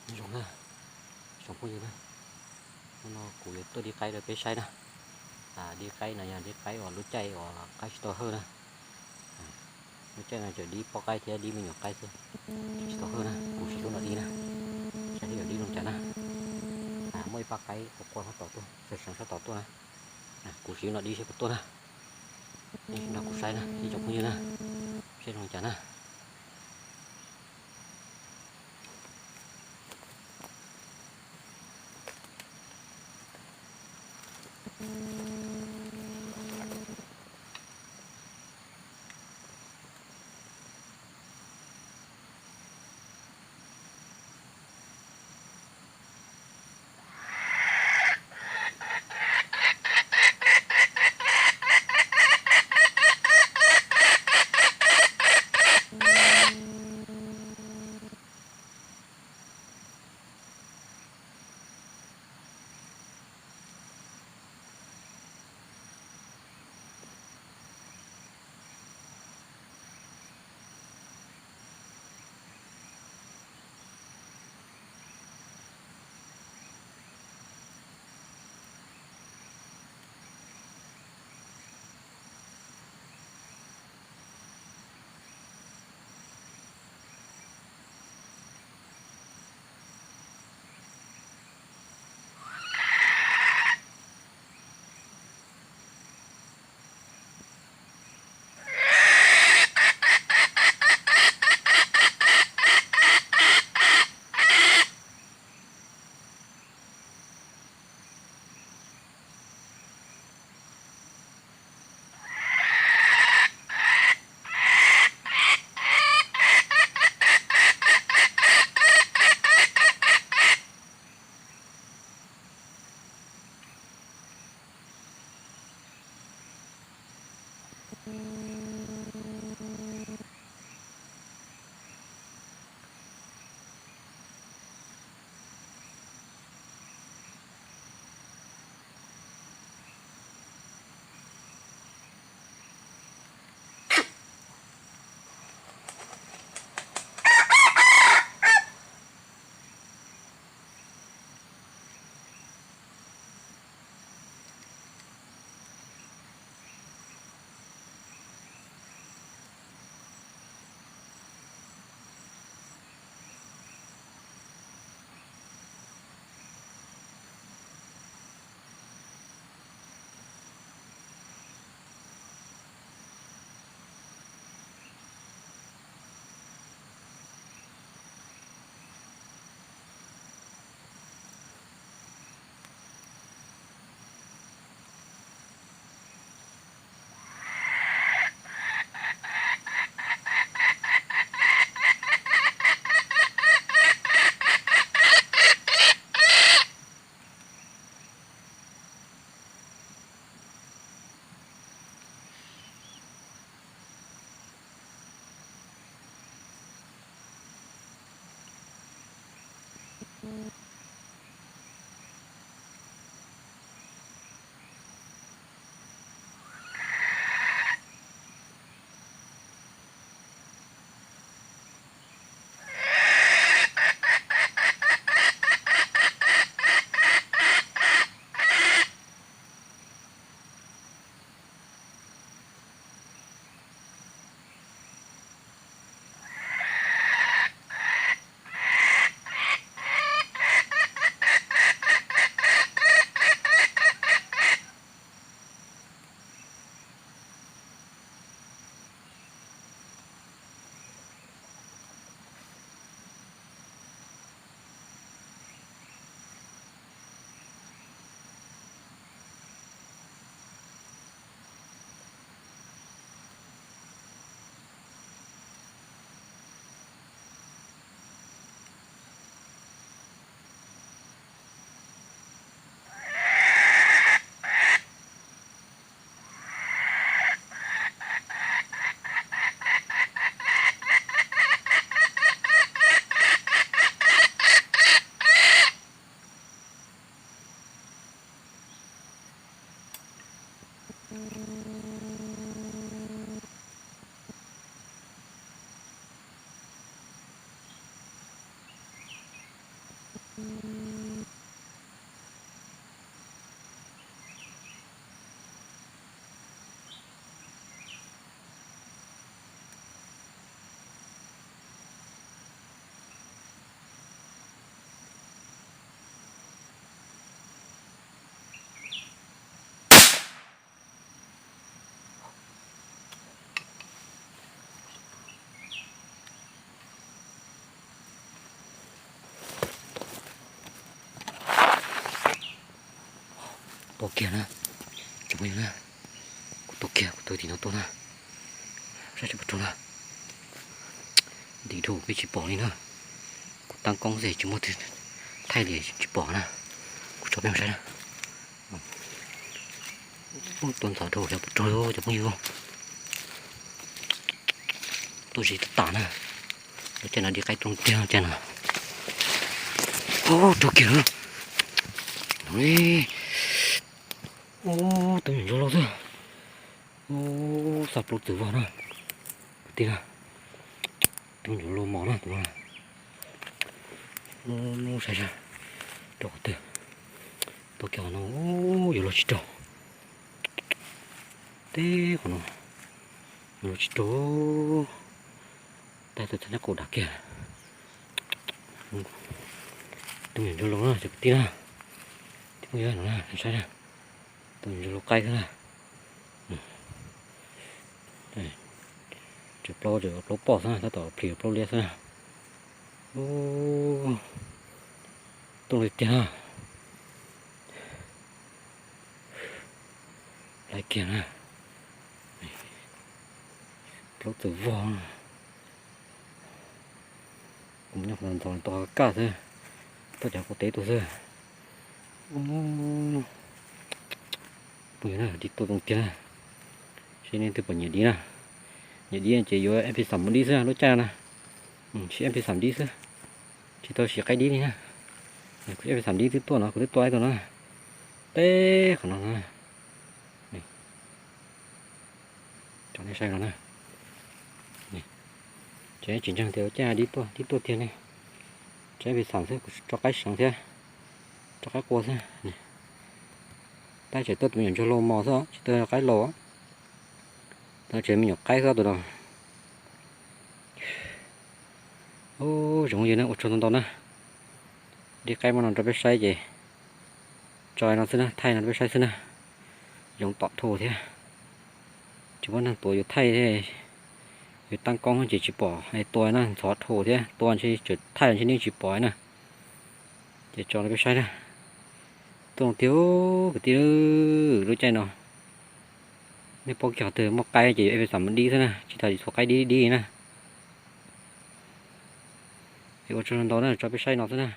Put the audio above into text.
Nyob zoo na, tsoom phooj ywg na, hnub no kuv yuav tuaj dib qaib rau peb saib na. Dib qaib no yog dib qaib uas lub caij uas qaib tsis tau hawj na. Lub caij no tseem dib poj qaib thiab dib me nyuam qaib xwb, tsis tau hawj na. Kuv siv lub no dib na, saib seb yuav dib zoo cas na. Muaj ib pab qaib qua qua sab tod tuaj, seev seev sab tod tuaj na. Kuv siv lub no dib seb puas tuaj na. Nej nrog kuv saib na ib tsoom phooj ywg na, seb zoo cas na. Tau kiag na, tsoom phooj ywg na, kuv tau kiag, kuv tau tim no tuaj na, saib tsis pom raug na. Ntim dhau peb tsis pom li na, kuv tab koob xwb tsis muaj twg thaij li tsis pom na, kuv tso peb saib na. Tuaj ntxov dhau xyov puas raug cov phooj ywg. Tuaj zis tab tom na, lub caij no di qaib tuaj tiag caij no. Ub, raug kiag lawm. Ub, tub nyuam ntsuag lauj xwb. Ub, xa plaub txwm vog na. Kwv tij na, tub nyuam ntsuag lauj mos na tus no. Ub, saib saib rau qhov twg. Tuaj kiag qhov no, ub, yuav luag tsis raug. Teb qhov no yuav luag tsis raug. Tab tus txhab nab qus dam kiag. Tub nyuam ntsuag lauj na cov kwv tij na. Tib phooj ywg no na saib na, tub nyuam ntsuag lauj qaib xwb na. Tseem plaub, tseem plaub poj xwb na, tab tom plhis plaub liab xwb na. Ub, tuaj li tiag na. Laiv kiag na. Plaub txwm vog. Kuv nyob qhov ntxov ntxov tau kaj xwb, tuaj cov kuv teb tuaj xwb. Phooj ywg na, dib tuaj zoo tiag na. Seb nej leej twg pom nyiam dib na. Nyiam dib ces yuav ib pis xam mus dib xwb lub caij no na. Sib ib pis xam dib xwb, tsis tau siv qaib dib li na. Kuv ib pis xam dib twb tuaj no, kuv twb tua ib tug no. Teb qhov no na. Tso nej saib no na. Tseem tsis ntseeg tias caij dib tuaj, dib tuaj tiag ne. Tseem pis xam xwb, kuv tso qaib seev thiab, tso qaib qua xwb. Tab tseem tuaj tus me nyuam ntsuag laus mos xwb, tsis tuaj qaib laus. Tab tseem me nyuam qaib xwb tus no. Ub, tsoom phooj ywg na, ua tsaug ntau ntau na. Dib qaib muab no rau peb saib ces tso no xwb na, thaij no rau peb saib xwb na. Yoov tom dhau thiab. Tsis muaj neeg tuav yuav thaij, yuav tab koob ces tsis pom, tua na ntxhov dhau thiab, tua ntshe tseem thaij ntshe nej tsis pom na. Ces tso rau peb saib na. Tuaj tiag kwv tij, lub caij no nej paub kiag qhov twg muaj qaib ces yuav ib pis xam mus dib xwb na, tsis tas tsis txhua qaib dib dib na. Es ua tsaug ntau na, tso peb saib no xwb na.